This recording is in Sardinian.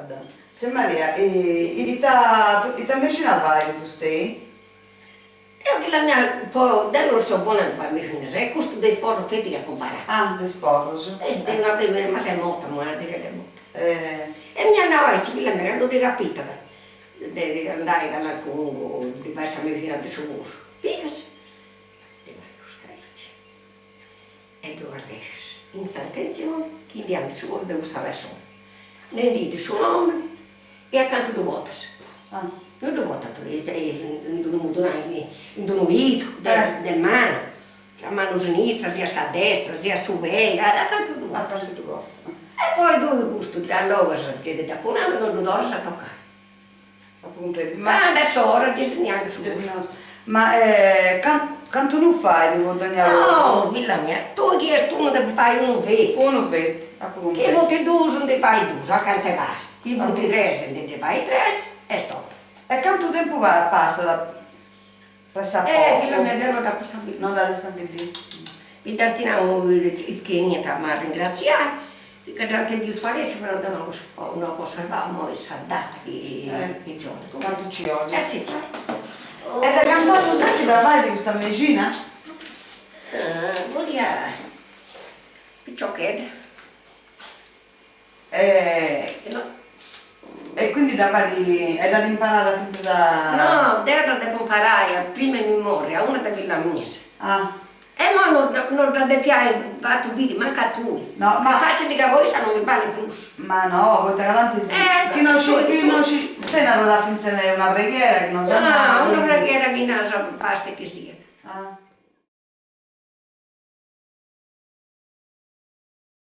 Cuncordada. Tzia Maria, ita ita mexina fait fustei? Deu filla mia, po, deu non seu bona a fai mexinas, e custu de is porrus feti chi apu imparau. Ah, de is porrus. Eh, de una femina, ma s'est morta, ma de est morta. E m'iat nau aici, filla mia, candu ti capitat de andai calincunu ddi fais sa mexina de su porru, pigas, ddi fais custa aici e ddu arrescis in sa intentzioni chi ndi andit su porru de custa persona, nendiddi su nomini e acantu ddu portas. No ddu portat in d'unu mudunali, in d'unu idu de manu, sa manu sinistra, sia sa destra, sia su pei, acantu ddu portas. E poi tui custu dd'allogas, gei ti dd'apu nau, no ddu torras a tocai. Apu cumprendiu. Ma. Candu est s'ora gei si ndi andat su porru. Ma cantu ndi fait po dogna porru? No, filla mia, tui chi est unu depis fai unu feti. Unu feti, apu cumprendiu. Chi funt duus ndi fai duus, a cant'e pari. Chi funt tres ndi ndi fai tres e stop. E cantu tempu passat press'a pocu? Eh, filla mia, deu no dd'apu stabiliu. No dd'at stabiliu. Mi dd'ant nau is chi 'eniant a m'arringratziai, ca dd'ant biu sparessi, però deu no no apu osservau immoi sa data chi nci 'olit. Cantu nci 'olit. E zitta. E de cant'annus est chi dda fait custa mexina? Furia piciochedda. E e quindi dda fait e dd'at imparada fintzas a. No, deu dda depu imparai a prima 'e mi morri a una de fillas mias. Ah. E imoi no no dda depia ai fatu biri mancu a tui. No, ma. Ca facili ca po issa non mi balit prus. Ma no, poita ca tanti si. Chi no sci chi no sci, fustei narat fintzas una preghiera chi no sa nau. No, una preghiera chi naras bastit chi siat.